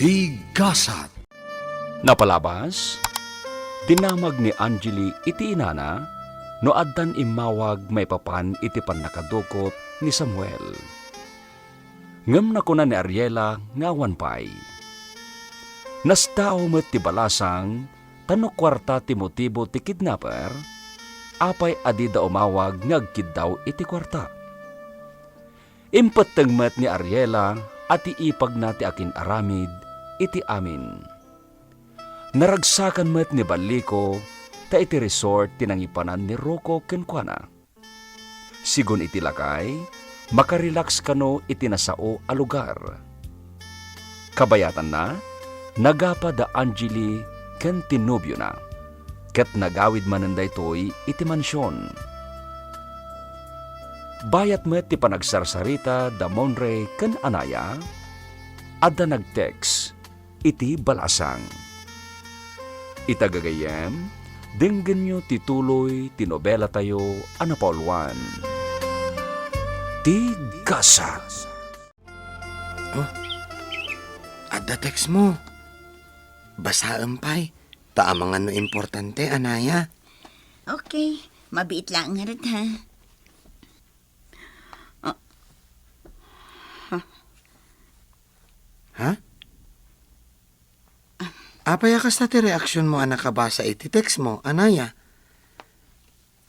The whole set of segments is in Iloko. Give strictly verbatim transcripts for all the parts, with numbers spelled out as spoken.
Ti gasat. Napalabas, dinamag ni Angeli iti inana no addan immawag maipapan iti pannakadukot ni Samuel. Ngem nakuna ni Ariela nga awan pay. Nasdaaw met ti balasang, ta no kuarta ti motibo ti kidnapper, apay a dida umawag nga agkiddaw iti kuarta? Impetteng met ni Ariela a ti ipagna ti akin-aramid iti amin. Naragsakan met ni Balliko ta iti resort ti nangipanan ni Rocco kenkuana. Sigun iti lakay, makarelax kano iti nasao a lugar. Kabayatanna, nagapa da Angeli ken ti nobiona, ket nagawid manen daytoy iti mansion. Bayat met ti panagsarsarita da Monre ken Anaya, adda nag-text iti balasang. Ita gagayyem, denggenyo ti tuloy ti nobelatayo a napauluan, Ti Gasat. Oh, adda text mo. Basaem pay, ta amangan no importante, Anaya. Okay, mabiit laeng ngarud, ha? Ah. Ha? Ha? Apay a kasta ti reaksionmo a nakabasa iti text mo, Anaya?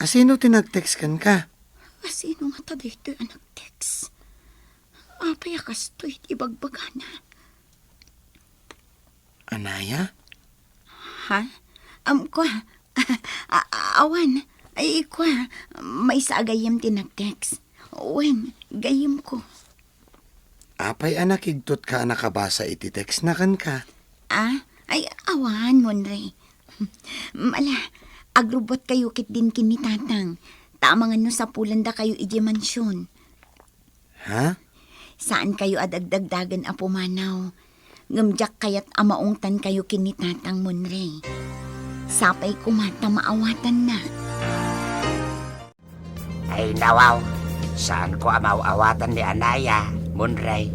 Asino ti nag-text kenka? Asino ngata daytoy a nag-text? Apay a kastoy ti ibagbagana? Anaya? Ha? Am, kua. A-, a-, awan. Ay, kua. Maysa a gayyem ti nag-text. Wen, gayyemko. Apay a nakigtotka a nakabasa iti text na kenka? Ah? Ay, awan, Monre. Mala, agrubbuatkayo ketdin ken ni Tatang. Ta amangan no sapulendakayo idiay mansion. Ha? Saankayo a dagdagdagen a pumanaw. Ngem diak kayat a maungtankayo ken ni Tatang, Monre. Sapay koma ta maawatanna. Ay, nawaw, saanko a maaw-awatan ni Anaya, Monre.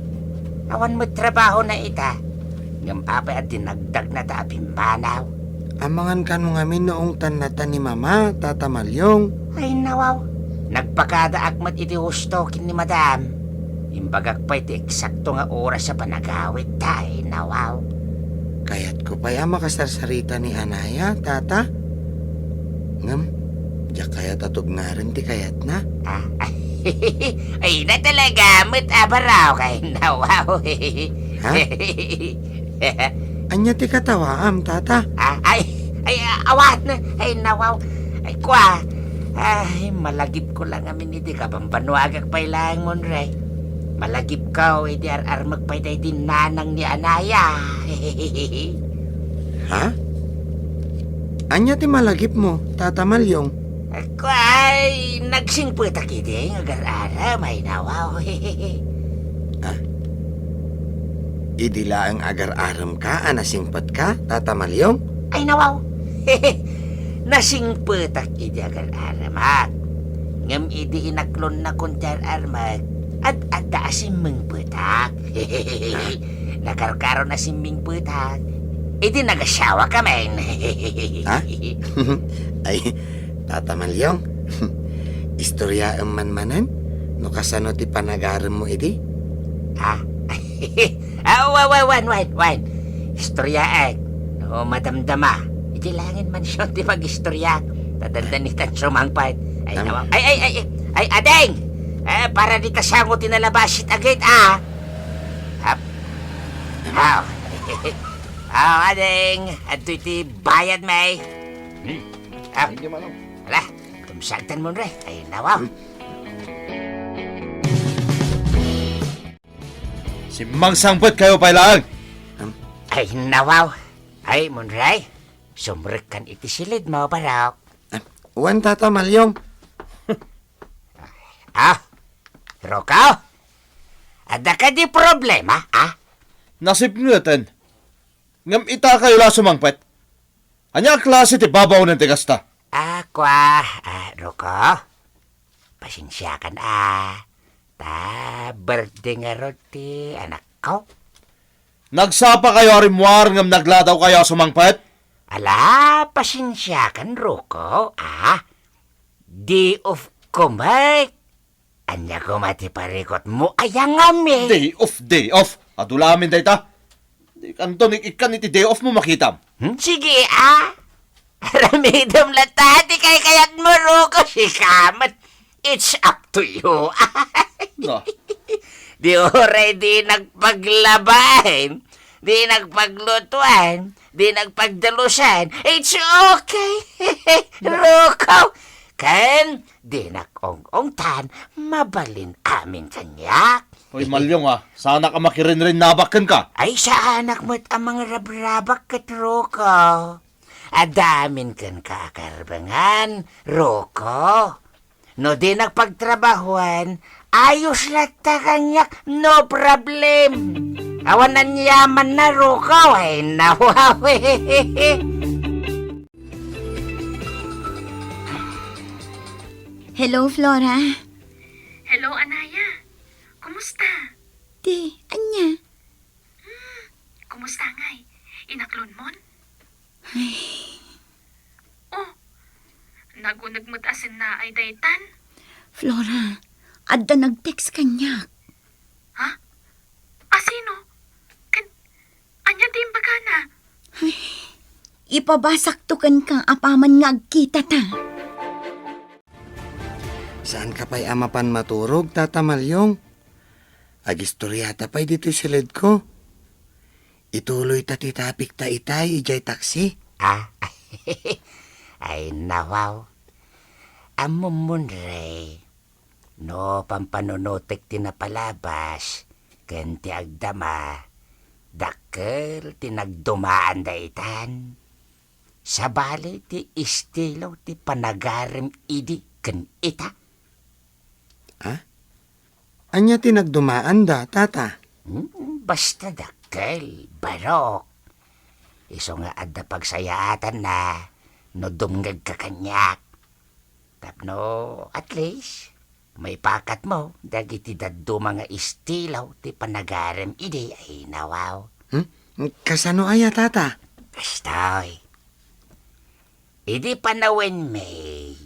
Awan met trabahona ita. Ngem apay a dinagdagnata a pimmanaw? Amangan kano ngamin no ungtannata ni Mama, Tata Malyong? Ay, nawaw, nagpakadaak met iti husto ken ni Madam. Imbagak pay ti eksakto nga oras a panagawidta, ay, nawaw. Kayatko pay a makasarsarita ni Anaya, Tata. Ngem, diak kayat a tubnaren ti kayatna. Ah, ay, ay, na talaga met a baraw kay nawaw. Ha? Ania ti katawaam, Tata? Ah, ay, ay, ah, awan. Ay, nawaw. Ay, kua. Ay, malagipko la ngamin iti kabambanuagak pay laeng, Monre. Malagipko iti ar-armek pay daydi nanang ni Anaya. Ha? Ania ti malagipmo, Tata Malyong? Ay, nagsingpetak idi nga agar-arem, ay nawaw. Ah? Idi laeng agar-aremka a nasingpetka, Tata Malyong? Ay, nawaw. Nasingpetak idi agar-aremak. Ngem idi inaklonnakon ti ar-armek, ad-adda a simmingpetak. Nakarkaron a simmingpetak. Idi nagasawa kamin. Ha? Ay, Tata Malyong, istoryaem man manen no kasano ti panagaremmo idi? Ha? Ah, wa-, wa-, wen, wen, wen. Istoryaek. No madamdama. Iti langit man siya ti pag-istorya. Tadandanitan sumangpet. Ay, Tam- nawa-, ay, ay, ay, ay, ay, ading! Eh, para di ta sango ti nalabas it agit, ah. Hap. Ah. Ah, ading. Adto iti bayad, may. Hmm. Ah. Thank you, Manong. Ala, tumsagtan mo, Monre. Ay, nawa. Hmm. Simmangsangpet kayo pay laeng. Am? Ay, nawaw. Ay, Monre. Sumrekkan iti silid mo, barok. Ah, wen, Tata Malyong. Ah, Rocco? Adda kadi problema, ah? Nasipngeten. Ngem ita kayo la sumangpet. Ania a klase ti babaonen ti kasta? Ah, kua, ah, Rocco? Pasensiakan, ah. Ta birthday ngarud ti anakko. Nagsapakayo a rimmuar ngem nagladawkayo a sumangpet? Ala, pasensiakan, Ruko, a. Day off ko met. Ania koma ti parikutmo aya ngamin? Day off, day off. Adu la amin dayta. Dikanto ni ikkan iti day off mo, makitam. Hmm, sige, a. Aramidem latta ti kaykayatmo, Ruko, sika met. It's up to you. No. Di uray di nagpaglabaen, di nagpaglutuan, di nagpagdalusan. It's okay. Ruko. Ken di nak ong-ongtan, mabalin amin kaniak. Hoy, Malyong, a. Saanak a makirinrinnabak kenka. Ay, saanak met a mangrabrabak ket Ruko. Adda amin kenka a karbengan, Ruko. No di nagpagtrabahuan, ayos latta kaniak, no problem. Awan aniamanna, Ruko, ay nawawi. Hello, Flora. Hello, Anaya. Kumusta? Ti, ania? Hmm, kumusta ngay? Inaklonmon? Ay. Oh, naguneg met a sennaay daytan. Flora, adda nag-text kaniak. Ha? A sino? Ken, ania ti imbagana? Ay, ipabasakto kenka apaman nga agkitata. Saanka pay a mapan maturog, Tata Malyong? Agistoriata pay ditoy siledko. Ituloyta ti topicta itay idiay taksi. Ah, ay, nawaw. Ammom, Monre, no pampanunotek ti napalabas ken ti agdama, dakkel ti nagdumaanda itan. Sabali ti estilo ti panagarem idi ken ita. Ah? Ania ti nagdumaanda, Tata? Hmm, basta dakkel, barok. Isu nga adda pagsayaatanna no dumngegka kaniak. Tapno, at least, maipakatmo dagiti dadduma nga estilo ti panagarem idi ay nawaw. Hmm? Kasano aya, Tata? Kastoy. Idi panawen, May,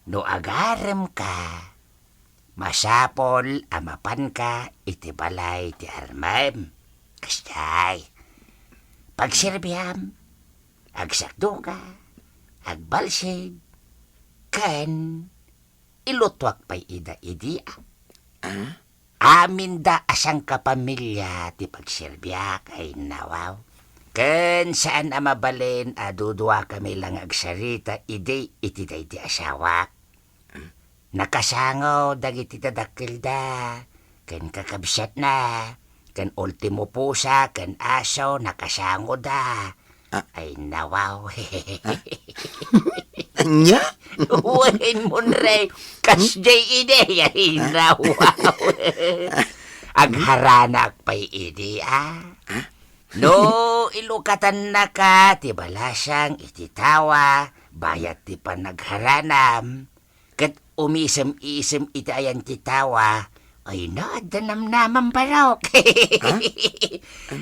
no agaremka, masapul a mapanka iti balay ti armem. Kasdiay, pagserbiam, agsakdoka, agbalsig, ken ilutuak pay ida idi, a. Ah? Aminda a sangkapamilia ti pagserbiak ay nawaw. Ken saan a mabalin a duduakami la nga agsarita idi iti daydi asawak. Nakasango dagiti dadakkelda, ken kakabsatna, ken ultimo pusa, ken aso, nakasangoda. Ah. Ay, nawaw. Ha? Ania? Wen, Monre, kasdiay idi, ay, nawaw. Agharanak pay idi, a. Ah? No ilukatannaka ti balasang iti tawa, bayat ti panagharanam, ket umisem-isem iti ayan ti tawa, ay, no, adda namnamam, barok. Ha?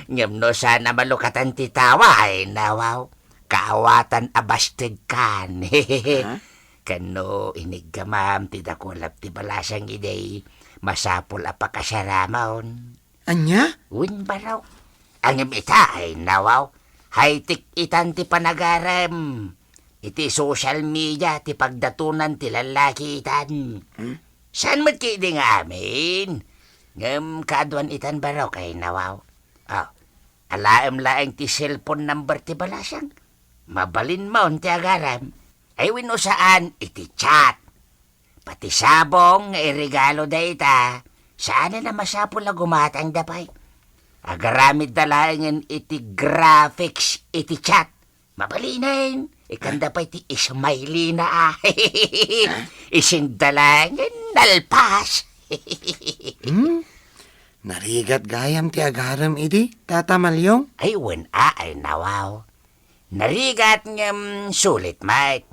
Ngem no saan a malukatan ti tawa, ay, nawaw, kaawatan a bastedkan. Ha? Ken no iniggamam ti dakulap ti balasang idi, masapul a pakasaramon. Ania? Wen, barok. Ngem ita, ay, nawaw. High-tech itan ti panagarem. Iti social media ti pagdatonan ti lallaki itan. Hmm? Saan met ketdi nga amin? Ngem kaaduan itan, barok, ay, nawaw. Oh, alaem laeng ti cellphone number ti balasang. Mabalinmon ti agarem. Ay, wenno saan, iti chat. Pati sabong nga iregalo dayta, saanen a masapul a gumatangda pay. Agaramidda laengen iti graphics iti chat. Mabalinen, ikkanda pay ti smiley na, a. Isinda laengen nalpas. Hmm? Narigat gayam ti agarem idi, Tata Malyong? Ay, wen a, ay, nawaw. Narigat ngem sulit met.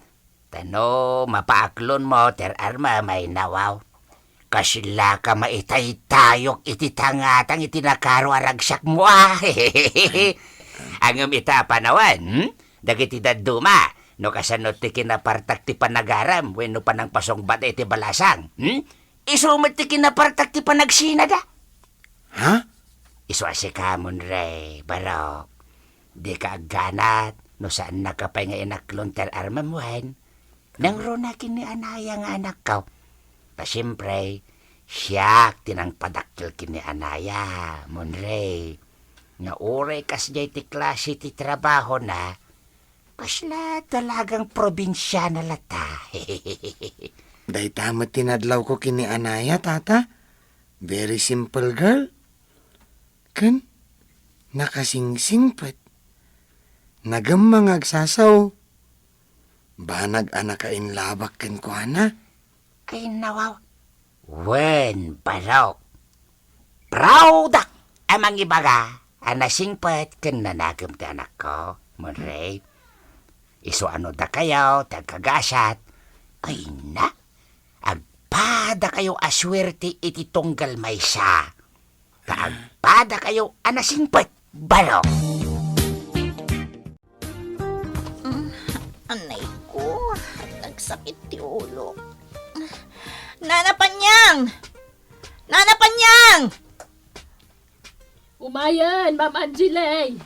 Ta no mapaaklonmo ti ar-armem ay nawaw, Kaslaka maitaytayok iti tangatang iti nakaro a ragsak mo, a. Ngem ita a panawen, hmm? Dagiti dadduma, no kasano ti kinapartak ti panagaram wenno panangpasungbat iti balasang, hmm? Isu met ti kinapartak ti panagsinada. Ha? Isu a sika, Monrey, Barok. Dika agganat no saannaka pay nga inaklon ti ar-armem wen. Nangruna ken ni Anaya nga anakko. Ta siempre, siak ti nangpadakkel ken ni Anaya, Monrey. Nga uray kasdiay ti klase ti trabahona, kasla dalagang probinsiana latta. Dayta met ti nadlawko ken ni Anaya, Tata. Very simple girl. Ken nakasingsingpet. Nagem nga agsasao. Banag a nakainlabak kenkuana. Ay, nawaw. Wen, Barok. Proud-ak a mangibaga a nasingpet ken nanagem ti anakko, Monrey. Isu a no dakayo ti agkagasat, ay na, agpadakayo a suerte iti tunggal maysa. Ta agpadakayo a nasingpet, Barok. Mm, anay ko, nagsakit ti ulo. Nana Panyang! Nana Panyang! Umayen, Ma'am Angeli!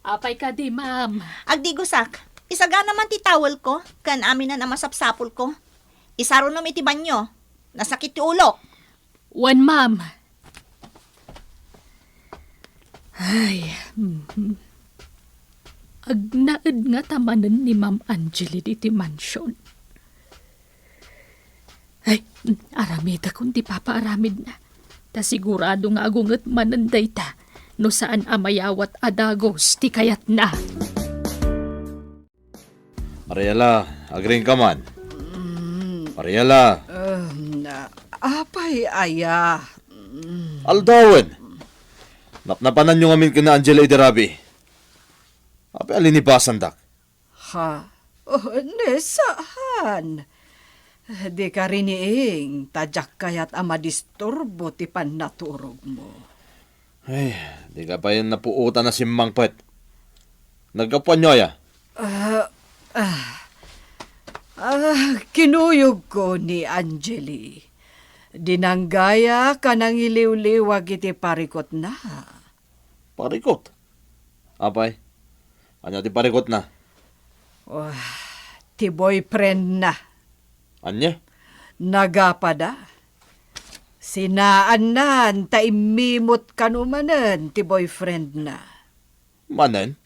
Apay kadi, ma'am? Agdigusak, isagana man ti towel ko, ken aminan a masapsapul ko. Isarunom iti banyo. Nasakit ti ulok. Wen, ma'am. Ay, mhm. Agnaed ngata manen ni Ma'am Angeli diti mansion. Ay, aramidakon ti papaaramidna. Ta sigurado nga agunget manen dayta no saan a mayawat a dagus ti kayatna. Mariela, agriingka man. Mm. Mariela. Um, na, apay aya? Mm. Aldawen. Napnapananyo ngamin ken ni Angela idi rabii. Apay a linibasandak? Ha? Oh, ne, saan. Dika riniing, ta diak kayat a madisturbo ti pannaturogmo. Ay, dika pay napuotan a simmangpet. Naggapuanyo aya? Ah, ah, ah, kinuyogko ni Angeli. Dinanggaya ka nangiliwliwag iti parikutna. Parikut? Apay, ania ti parikutna? Wah, ti boyfriendna. Ania? Nagapada. Sinaannan ta immimot kano manen ti boyfriendna. Manen?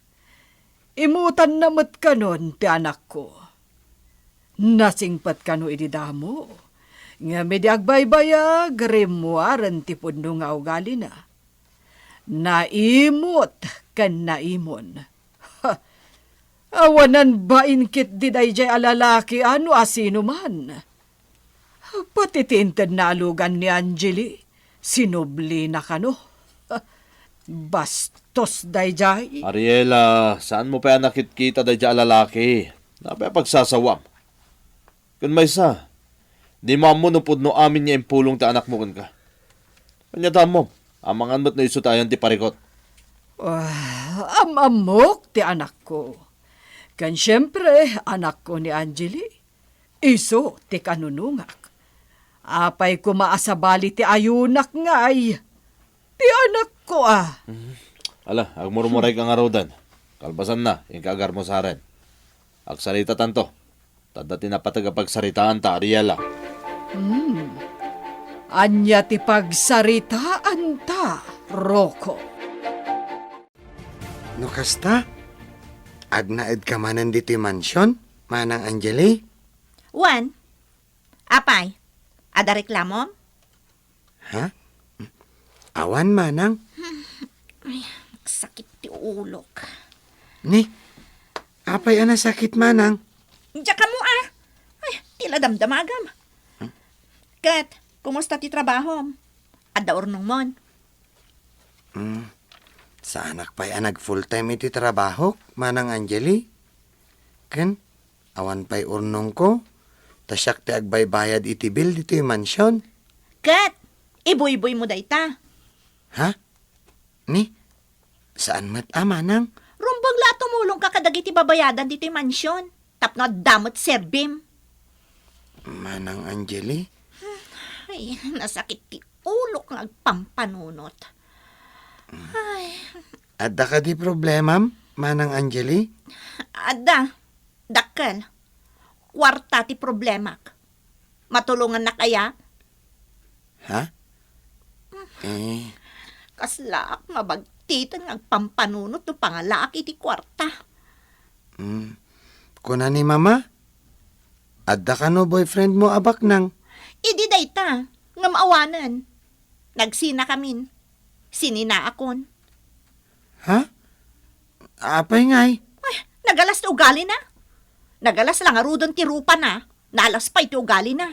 Imutanna met kanon ti anakko. Nasingpet kano idi damo. Ngem idi agbaybayag, rimmuaren ti pudno nga ugalina. Naimot ken naimon. Ha! Awanan bain ketdi daydiay a lalaki a no asinoman. Pati ti intedna a lugan ni Angeli, sinublina kano. Ha! Bastos daydiay. Ariela, saanmo pay a nakitkita daydiay a lalaki? Apay a pagsasawam? Ken maysa, dimo ammo no pudno amin nga impulong ti anakmo kenka. Ania ti ammom? Amangan met no isu ti ayan ti parikut. Ah, am-ammok ti anakko. Ken siempre, anakko ni Angeli. Isu ti kanunungak. Apay koma a sabali ti ayunak ngay? Ti anakko, a. Mhm. Ala, agmurmurayka ngaruden. Kalpasanna, inka agarmusaren. Agsaritatanto. Ta adda ti napateg a pagsaritaanta, Ariela. Hmm. Ania ti pagsaritaanta, Rocco? No kasta, agnaedka manen ditoy mansion, Manang Angeli? Wen, apay, adda reklamom? Ha? Awan, Manang. Ay, sakit ti ulok. Ni, apay a nasakit, Manang? Diak ammo, a. Ay, ti la damdamagam. Hmm? Ket, kumusta ti trabahom? Adda urnongmon? Hmm. Saanak pay a nag-full time iti trabahok, Manang Angeli. Ken, awan pay urnongko, Ta siak ti agbaybayad iti bill ditoy mansion. Ket, ibuyboy mo dayta. Ha? Ni, saan met a, manang? Rumbeng la a tumulongka kadagiti babayadan ditoy mansion. Tapno adda met serbim. Manang Angeli? Ay, nasakit ti ulok nga agpampanunot. Ay. Adda kadi problemam, Manang Angeli? Adda. Dakkel. Kuarta ti problemak. Matulongannak aya? Ha? Eh. Kaslaak mabagtiten nga agpampanunot no pangalaak iti kuarta. Hmm. Kuna ni Mama, adda kano boyfriend mo a baknang? Idi dayta, ngem awanen. Nagsinakamin. Sininaakon. Ha? Apay ngay? Ay, nagalas ti ugalina. Nagalas la ngaruden ti rupana. Naalas pay ti ugalina.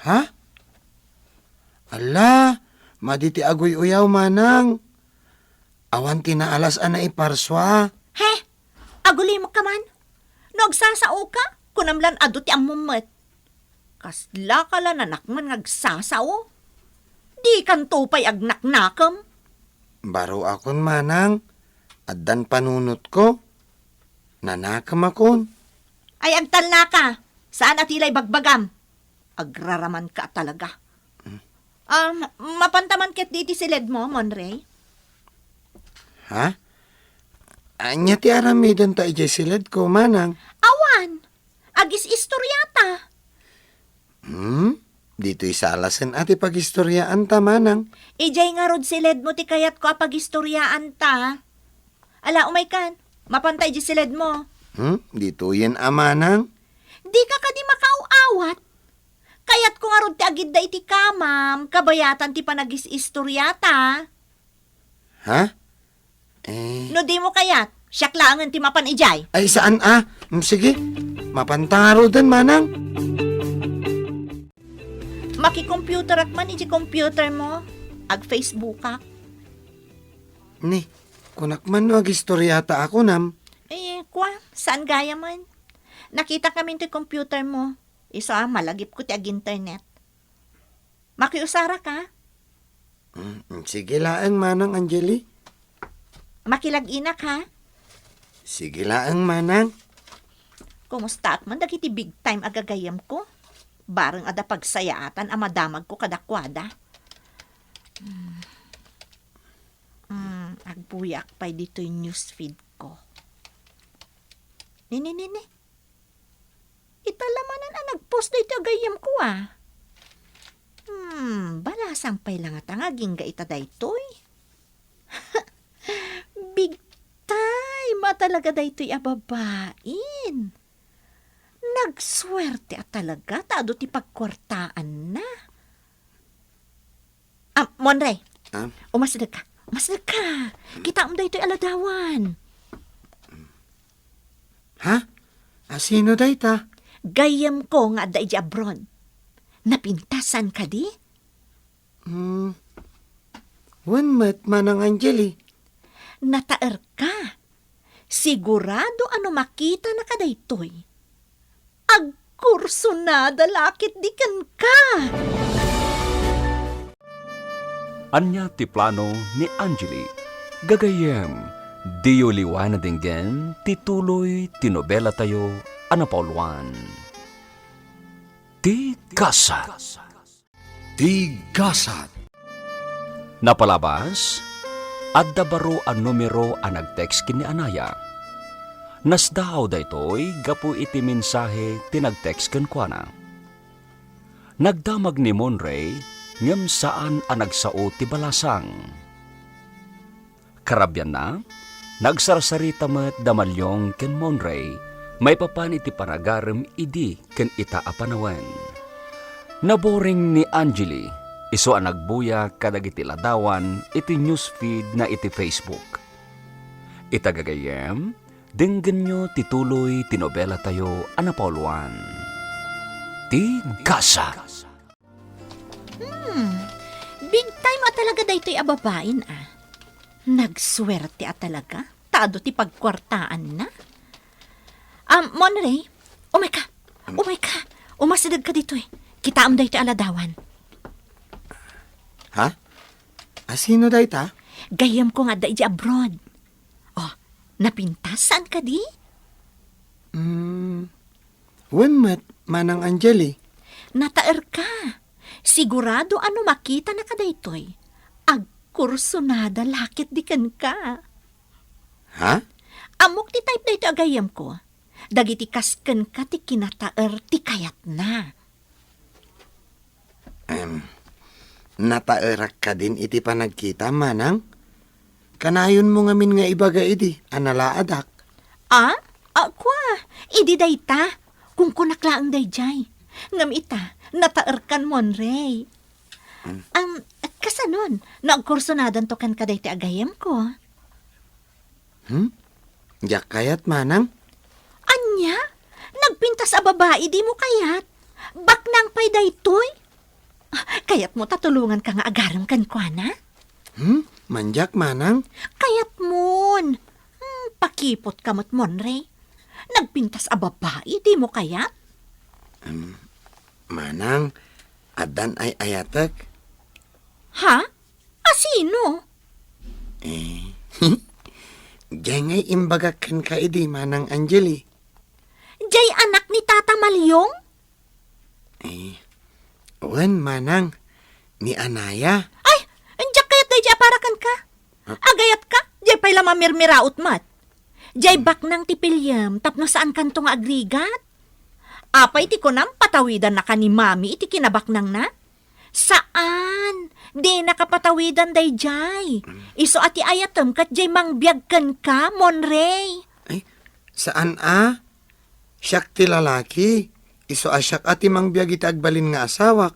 Ha? Ala, madi ti aguy-uyaw, manang. Awan ti naalas a naiparsua. He? Agulimekka man? No agsasaoka, kunam lan adu ti ammom met. Kaslaka la nanakman nga agsasao? Dikanto pay agnaknakem? Baruakon, manang. Addan panunotko. Nanakemakon. Ay, agtalnaka. Saan a ti la ibagbagam. Agraramanka a talaga. Hmm. Ah, ma-, mapanta man ketdi iti siledmo, Monrey? Ha? Ania ti aramidenta idiay siledko, manang? Awan. Agis-istoriata. Hmm? Ditoy salasen a ti pagistoriaanta, manang. Idiay ngarud siledmo ti kayatko a pagistoriaanta. Ala, umaykan. Mapanta idiay siledmo. Hmm? Ditoyen a, manang? Dika kadi makaaw-awat? Kayatko ngarud ti agidda iti kamam, kabayatan ti panagis-istoriata. Ha? Eh. No dimo kayat, siak laengen ti mapan idiay. Ay, saan a? Mm, sige. Mapanta ngaruden, manang. Makicomputerak man iti computermo. Ag-Facebookak. Ni, kunak man no agistoriata a kunam. Eh, kua, saan gayam? Nakitakami ti computermo. Isu a, malagipko ti ag-internet. Makiusarak, ha? Mm, sige laeng, Manang Angeli. Makilagin-ak, ha? Sige laeng, Manang. Kumustaak man dagiti big time a gagayyemko? Bareng adda pagsayaatan a madamagko kadakuada. Hmm. Hmm, agbuyaak pay ditoy newsfeed ko. Nini, nini. Ita la manen a nag-post daytoy a gayyemko, a. Hmm, balasang pay la ngata nga agingga ita daytoy. Big time a talaga daytoy a babain. Nagsuerte a talaga ta adu ti pagkuartaanna. Ah, Monrey. Ah? Umasdek ka. Umasdek ka. Kitaem daytoy a ladawan. Ha? A, sino dayta? Gayyemko nga adda idiay abroad. Napintasan kadi? Hmm. Wen met, Manang Angeli. Nataerka. Sigurado a no makitanaka daytoy, agkursunada la ketdi kenka. Ania ti plano ni Angeli? Gagayyem, diyo liwan a denggen ti tuloy ti nobelatayo a napauluan, Ti Gasat. Ti Gasat. Napalabas, adda baro a numero a nag-text ken ni Anaya. Nasdaaw daytoy gapu iti mensahe ti nag-text kenkuana. Nagdamag ni Monrey ngem saan a nagsao ti balasang. Karabianna, nagsarsarita met da Maliong ken Monrey maipapan iti panagarem idi ken ita a panawen. Naboring ni Angeli, isu a nagbuya kadagiti ladawan iti newsfeed na iti Facebook. Ita gagayyem, denggenyo ti tuloy ti nobelatayo a napauluan, Ti Gasat. Hmm, big time a talaga daytoy a babain, a. Nagsuerte a talaga, ta adu ti pagkuartaanna. Ah, Monrey, umayka, umayka, Umasidegka ditoy. Kitaem daytoy a ladawan. Ha? A, sino dayta? Gayyemko nga adda idiay abroad. Oh, napintas, saan kadi? Hmm, wen met, Manang Angeli. Nataerka. Sigurado a no makitanaka daytoy, agkursonada la ketdi kenka. Ha? Ammok ti type daytoy a gayyemko. Dagiti kas kenka ti kinataer ti kayatna. Em, nataerak kadin iti panagkitam, Manang? Kanayonmo ngamin nga ibaga idi a nalaadak? A? A, kua, idi dayta. Kunkunak laeng daydiay. Ngem ita, nataerkan, Monrey. Hmm. Am, kasanon, no agkursonadanto kenka daytoy a gayyemko? Hmm? Diak kayat, Manang. Ania? Nagpintas a babai, dimo kayat? Baknang pay daytoy? Ah, kayatmo ta tulonganka nga agarem kenkuana? Hmm? Mandiak, Manang. Kayatmon. Hmm, pakiputka met, Monrey. Nagpintas a babai, dimo kayat? Em, Manang, addan ay-ayatek. Ha? A sino? Eh, diay ngay imbagak kenka idi, Manang Angeli. Diay anak ni Tata Malyong? Eh, wen, Manang, ni Anaya. Ay, diak kayat daydiay a para kenka. Ah. Agayatka, diay pay la mamirmiraot met. Diay baknang ti piliem tapno saankanto nga agrigat. Apay ti kunam, patawidannaka ni Mami iti kinabaknangna? Saan! Dinaka patawidan daydiay. Isu a ti ayatem ket diay mangbiag kenka, Monrey. Ay, saan a? Siak ti lalaki. Isu a siak a ti mangbiag iti agbalin nga asawak.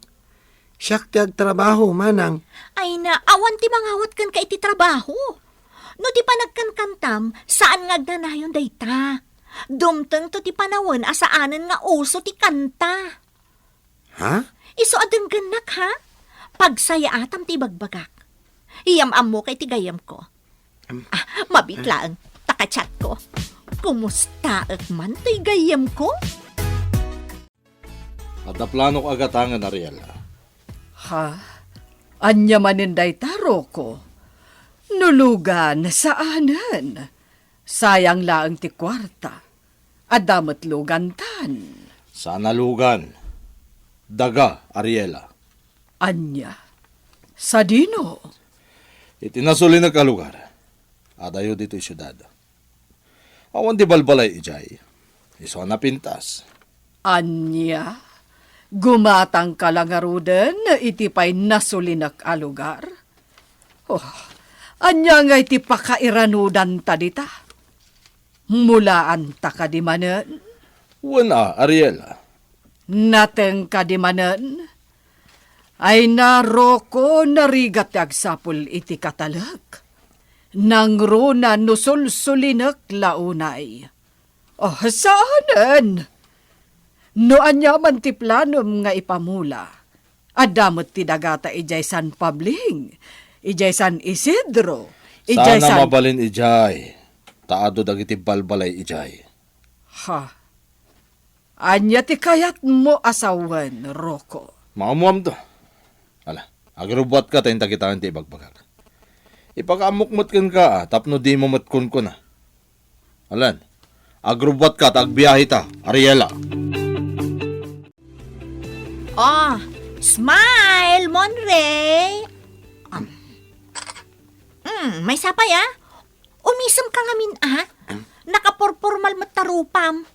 Siak ti agtrabaho, Manang. Ay na, awan ti mangawat kenka iti trabaho. No di panagkankantam, saan nga agnanayon dayta. Dumtengto ti panawen a saanen nga uso ti kanta. Ha? Isu a denggennak, ha? Pagsayaatam ti ibagbagak. Iyam-ammoka iti gayyemko. Em, ah, mabiit eh. Laeng, ta ka-chatko. Kumustaek man toy gayyemko? Adda planok a gatangen, Ariela. Ha? Ania manen dayta, Rocco? No lugan, saanen. Sayang laeng ti kuarta. Adda met lugantan. Saan a lugan. Daga, Ariela. Ania? Sadino? Iti nasulinek a lugar. Adayo ditoy siudad. Awan ti balbalay idiay. Isu a napintas. Ania? Gumatangka la ngaruden iti pay nasulinek a lugar? Oh, ania ngay ti pakairanudanta dita? Mulaanta kadi manen? Wen a, Ariela. Nateng kadi manen? Ay na, Rocco, narigat ti agsapul iti katalek. Nangruna no sulsulinek la unay. Oh, saanen? No aniaman ti planom nga ipamula, adda met ti dagata idiay San Pabling, idiay San Isidro, idiay Saan a San mabalin idiay, ta adu dagiti balbalay idiay. Ha? Ania ti kayatmo a sawen, Rocco? Maammoamto. Ala, agrubbuatka ta inta kitaen ti ibagbagak. Ipakaammok met kenka, a, tapno dimo met kunkuna. Alan, agrubbuatka ta agbiaheta, Ariela. Oh, smile, Monrey. Um, mm, maysa pay, a. Umisemka ngamin, a. Nakapurpormal met ta rupam.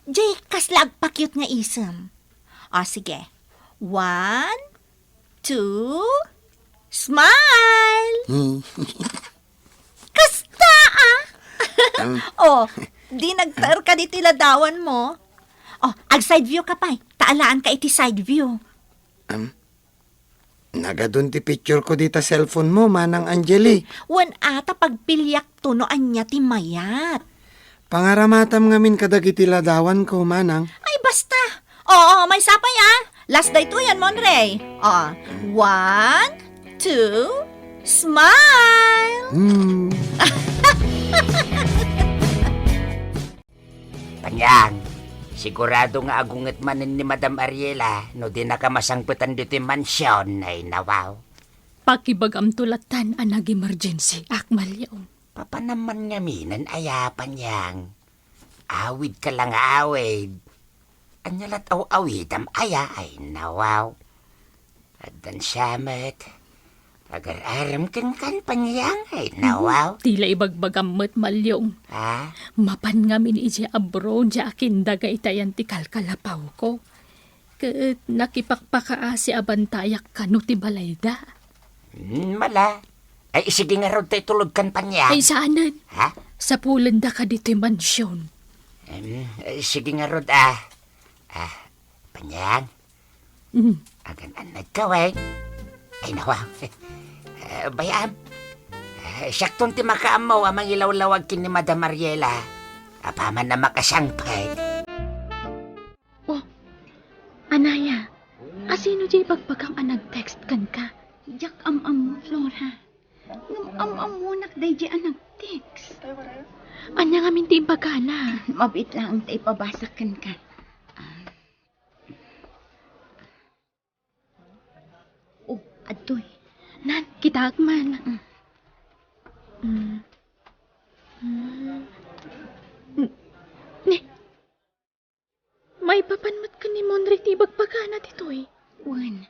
Diay kasla agpa-cute nga isem. O, sige. One, two, smile! Hmm. Kasta, a! Am. O, di nagtaerka ditoy ladawanmo. O, ag-side view ka pay. Ta alaanka iti side view. Am. Nagadun ti pictureko dita cellphonemo, Manang Angeli. Wen a, ta pagpiliakto no ania ti mayat. Pangaramatam ngamin kadagiti ladawanko, Manang. Ay, basta. Oo, maysa pay, a. Last daytoyen, Monrey. O, one, two, smile! Hmm. Tanyag, Sigurado nga agunget manen ni Madam Ariela no dinaka masangpetan ditoy mansion, ay nawaw. Pakibagamto lattan a nag-emergency, Akmaliong. Papanam man ngaminen aya, Panyang. Awid ka lang awid. Anya lat aw-awidam aya, ay nawaw. Addan siya met. Agar-aram kenkan, Panyang, ay nawaw. Ti la ibagbagam met, Maliong. Ha? Mapan ngamin idiay abroad, diay akinda dagita yan ti kalkalapawko. Ket nakipakpakaasi a bantayak kano ti balayda. Hmm, mala. Ay, sige ngarud ta itulodkan, Panyang. Ay, saanen. Ha? Sapulendaka ditoy mansion. Hmm, ay, sige ngarud, ah. Ah, Panyang. Mm. Agan-annad ka, wen? Ay, nawa. Eh, bayam. Eh, siakton ti makaammo a mangilawlawag ken ni Madam Ariela. Apaman a makasangpet. Oh, anaya, asino diay ibagbagam a nag-text kenka? Diak am-ammo, Flora. Ngem am-ammonak daydiay a nag-text. Ania ngamin ti imbagana? Mabiit laeng ta ipabasa kenka. Ah. Oh, adtoy. Nan, kitaek man. Mm. Mm. Mm. Ni, maipapan met ken ni Monrey ti ibagbagana ditoy. Wen,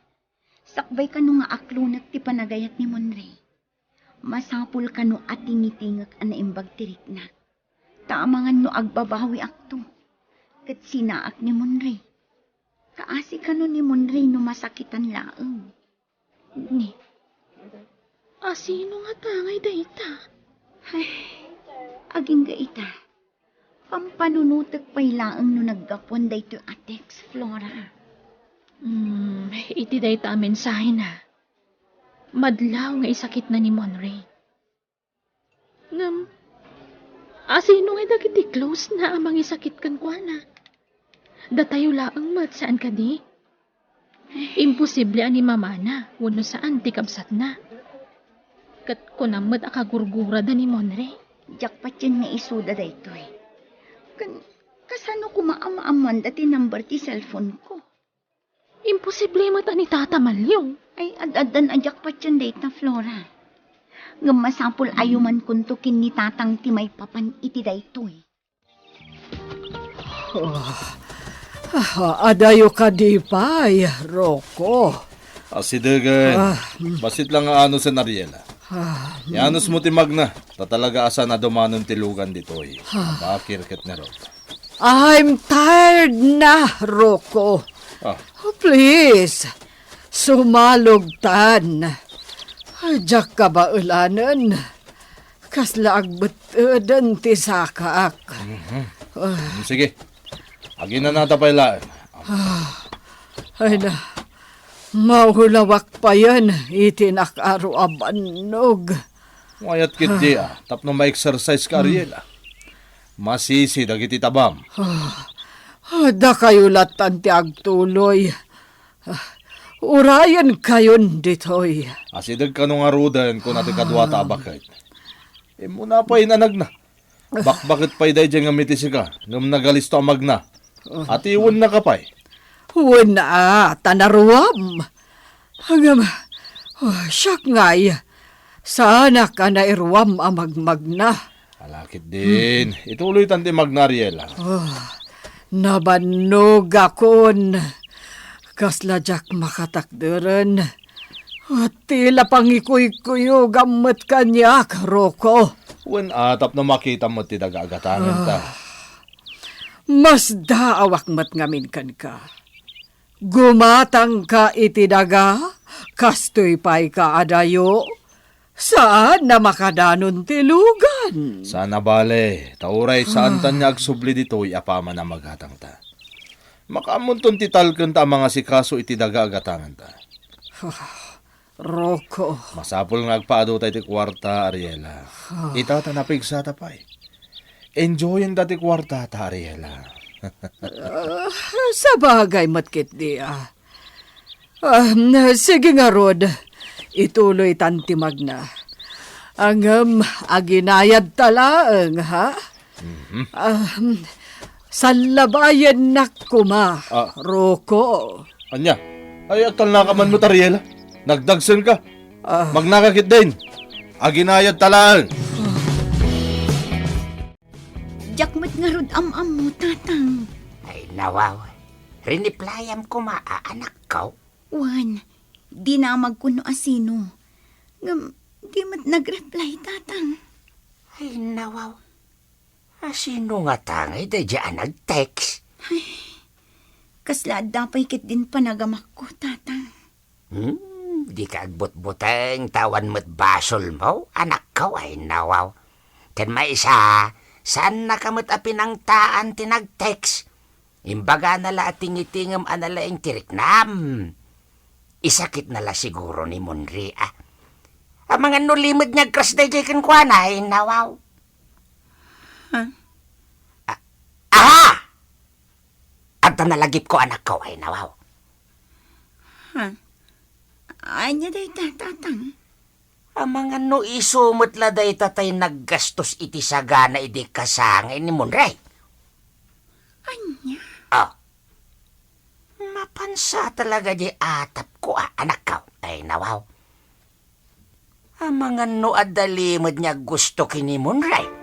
sakbay kano nga aklonek ti panagayat ni Monrey. Masapul kano a tingitingek a naimbag ti riknak. Ta amangan no agbabawiakto, ket sinaak ni Monrey. Kaasi kano ni Monrey no masakitan laeng. Ni, asino ngata ngay dayta? Ay, agingga ita. Pampanunotek pay laeng no naggapuan daytoy a text, Flora. Hmm, iti dayta a mensahena, madlaw nga isakitna ni Monrey. Ngem, asino ngay dagiti close na a mangisakit kenkuana? Datayo laeng met, saan kadi? Imposible a ni mamana wenno saan ti kabsatna. Ket kunam met a kagurgurada ni Monrey. Diak patien nga isuda daytoy. Ken, kasano koma a maammoanda ti number ti cellphone ko? Imposible met a ni Tata Maliong. Ay, ad-addan a diak patien dayta, Flora. Ngem masapul a yumankonto ken ni Tatang ti maipapan iti daytoy. Ah, ah, adayo kadi pay, Rocco. Asidegen, ah, mm, bassit lang nga anusen, Ariela. Ah, mm. Ianusmo ti magna, ta talaga a saan a dumanon ti lugan ditoy. Ah. Bakir ket ngarud. I'm tired na, Rocco. Ah. Please, sumalogtan. Diak kabaelanen. Kasla agbeteden ti sakak. Mhm. Ah. Sige. Aginanata pay laeng. Ah. Ay na, maulawak payen iti nakaro a bannog. Mayat ketdi, ah, tapno ma-exercise ka, Ariela. Masisi dagiti tabam. Ah, ah, dakayo lattan ti agtuloy. Ah, urayenkayon ditoy. Asideg kano ngaruden, kuna ti kaduata a baket. Immuna pay inanagna. Bakbaket pay daydiay ngem iti sika, ngem nagalisto a magna. Atiwennaka pay. Wen a, ta naruam. Ngem, oh, siak ngay, saanak a nairuam a magmagna. Ala ketdin, ituloytan ti magna, Ariela. Oh, nabannogakon. Kasla diak makatakderen. Ti la pangikuykuyogam met kaniak, Rocco. Wen a, tapno makitam met ti daga a gatangenta. Ah, masdaawak met ngamin kenka. Gumatangka iti daga, kastoy pay ka adayo. Saan a makadanon ti lugan. Saan a bale, ta uray saantan nga agsubli ditoy apaman a magatangta. Makaammonton ti talkenta a mangasikaso iti daga a gatangenta. Rocco. Masapul nga agpaadutay ti kuarta, Ariela. Ita ta napigsata pay. Enjoyenta ti kuartata, Ariela. Ah, sabagay met ketdi, ah. Ah, sige ngarud, ituloytan ti magna. Ngem, aginayadta laeng, ha? Mhm. Ah, Sallabayennak koma, Ah. Rocco. Ania? Ay, agtalnaka man met, Ariela. Nagdagsenka. Ah. Magnaka ketdin. Aginayadta laeng. Diak met ngarud am-ammo, Tatang. Ay, nawaw. Riniplayam koma a anakko. Wen, dinamagko no asino. Ngem, di met nagreply, Tatang. Ay, nawaw. Asino ngata ngay daydiay a nag-text? Ay, kasla adda pay ketdin panagamakko, Tatang. Hmm, dika agbutbuteng ta awan met basolmo, anakko, ay nawaw. Ken maysa, saannaka met a pinangtaan ti nag-text. Imbagana la a tingitingem a nalaing ti riknam. Isakitna la siguro ni Monri, a. Amangan no limed nga agkras daydiay kenkuana, ay nawaw. Ha? A-, aha! Adda nalagipko, anakko, ay nawaw. Ha? Ania dayta, Tatang? Amangan no isu met la dayta tay naggastos iti sagana idi kasangay ni Monri. Ania? Ah. Mapansa talaga di atapko a anakko, ay nawaw. Amangan no adda limed nga aggusto ken ni Monri.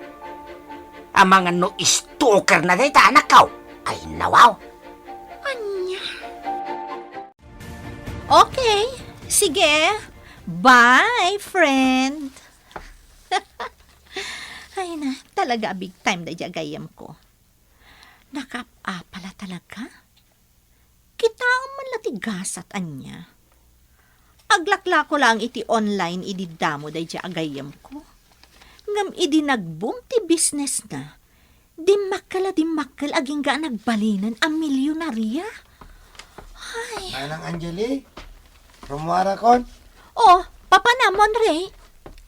Amangan no stalker na dayta anakko, ay nawaw. Ania? Okay, sige. Bye, friend. Ay na, talaga a big time daydiay a gayyemko. Nakaap-apa la talaga. Kitaem man la ti gasat, ania. Aglaklako laeng iti online idi damo daydiay a gayyemko. Ngem idi nag-boom ti businessna, dimmakkel a dimmakkel agingga a nagbalinen a milionaria. Ay. Manang Angeli, rummuarakon? Oh, Papa na, Monre.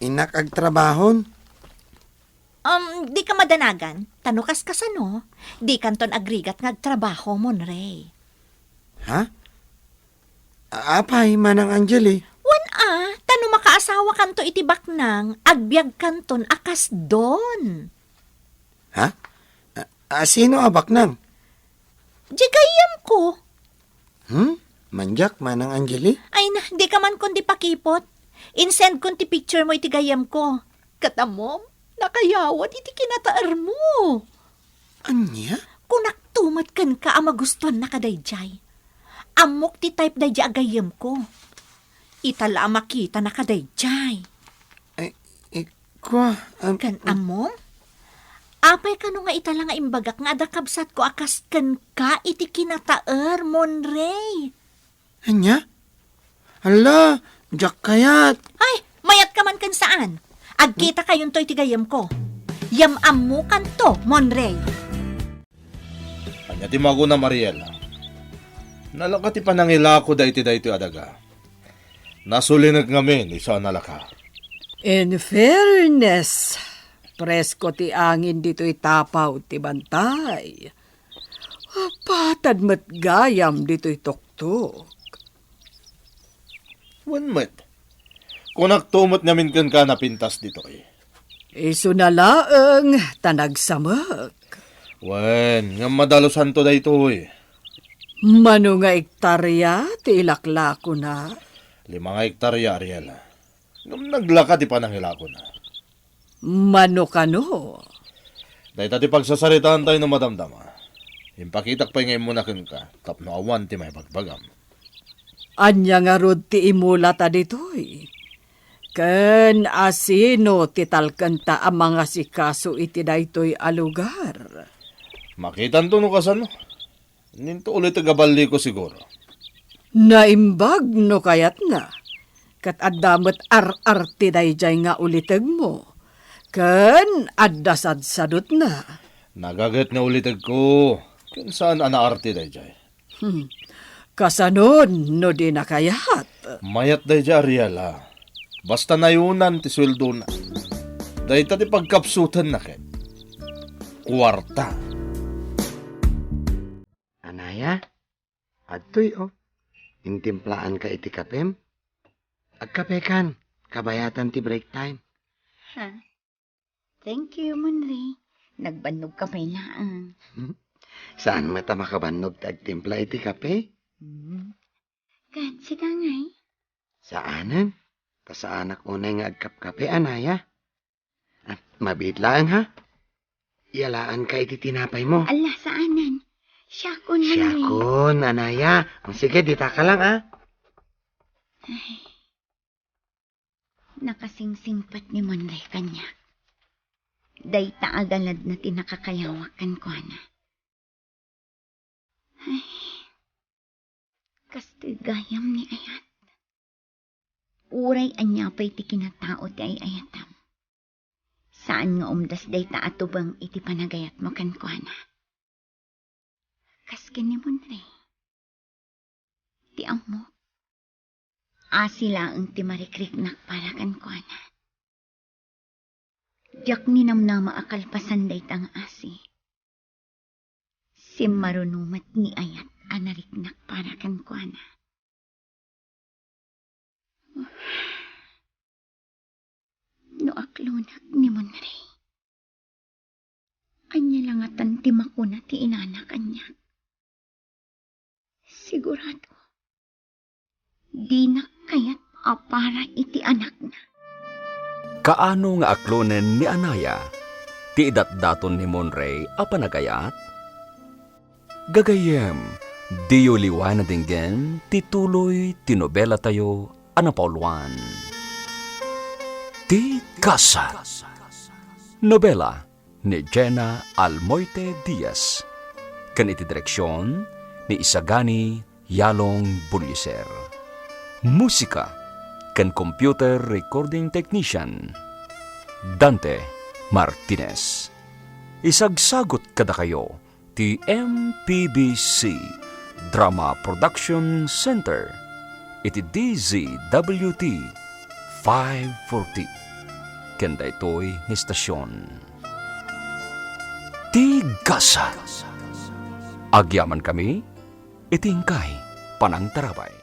Innak agtrabahon. Um, dika madanagan, ta no kaskasano, dikanton agrigat nga agtrabaho, Monre. Ha? A-, apay, Manang Angeli? Wen a, ta no makaasawakanto iti baknang, agbiagkanton a kasdon. Ha? A-, a, sino a baknang? Di gayyemko. Hmm? Mandiak, Manang Angeli? Ay na, dika man kundi pakipot. Insendkon ti picturemo iti gayyemko. Ket ammom, nakayawan iti kinataermo. Ania? Kunakto met kenka a magustuannaka daydiay. Ammok ti type daydiay a gayyemko. Ita la a makitanaka daydiay. Ay, ikua, am- Ken ammom? Apay kano nga ita la nga imbagak nga adda kabsatko a kas kenka iti kinataer, Monre? Ania? Hala, diak kayat. Ay, mayatka man ken saan. Agkitakayonto iti gayyemko. Yam-ammokanto, Monre. Ania ti magunam, Ariela? Nalaka ti panangilako da iti daytoy a daga. Nasulinek ngamin isu a nalaka. In fairness, presko ti angin ditoy tapaw ti bantay. Patad met gayam ditoy tuktok. Wen met, kunakto met ngamin kenka a napintas ditoy. Isuna laeng ta nagsamek. Wen, ngem madalusanto daytoy. Mano nga ektaria ti ilaklakona? Lima nga ektaria, Ariela. Ngem naglaka ti panangilakona. Mano kano? Dayta ti pagsasaritaantay no madamdama. Impakitak pay nga immuna kenka tapno awan ti maibagbagam. Ania ngarud ti imulata ditoy? Ken asino ti talkenta a mangasikaso iti daytoy a lugar? Makitanto no kasano. Ninto uliteg a balliko siguro. Naimbag no kayatna. Ket adda met ar-arti daydiay nga ulitegmo. Ken adda sadsadutna. Nagaget nga ulitegko. Ken saan a naarti daydiay. Hmm. Kasanon no di nakayat? Mayat daydiay, Ariela. Basta nayonan ti sueldona. Dayta ti pagkapsutenna ket kuarta. Anaya, adtoy, o. Intimplaanka iti kapem? Agkapekan, kabayatan ti break time. Ha? Thank you, Monre. Nagbannogka pay laeng. Saan met a makabannog ti agtimpla iti kape? Hmm. Ket sika ngay? Saanen. Ta saanak unay nga agkapkape, Anaya. Ah, mabiit laeng, ha? Yalaanka iti tinapay mo. Ala, saanen. Siakon man, eh. Siakon, Anaya. Ang sige, dita ka lang, ah. Ay. Nakasingsingpet ni Monre kaniak. Dayta a galadna ti nakakayawak kenkuana. Ay, kastoy gayam ni Ayat. Uray ania pay ti kinatao ti ay-ayatam, saan nga umdas dayta a tubeng iti panagayatmo kenkuana. Kas ken ni Monre, ti ammok, asi laeng ti marikriknak para kenkuana. Diak ninamnama a kalpasan dayta nga asi. Simmaruno met ni Ayat a nariknak para kenkuana. No aklonek ni Monre, ania la ngatan ti makuna ti inana kaniak? Sigurado, dinak kayat a para iti anakna. Kaano nga aklonen ni Anaya ti idatdaton ni Monre a panagayat? Gagayyem, diyo liwan a denggen ti tuloy ti nobelatayo a napauluan, Ti Kasa. Nobela ni Jena Almoite Diaz, ken iti direksion ni Isagani Yalong Buliser. Musika ken computer recording technician, Dante Martinez. Isagsagut kadakayo ti M P B C Drama Production Center iti D Z W T five forty ken daytoy nga istasion. Ti Gasa. Agyamankami iti inkay panangtarabay.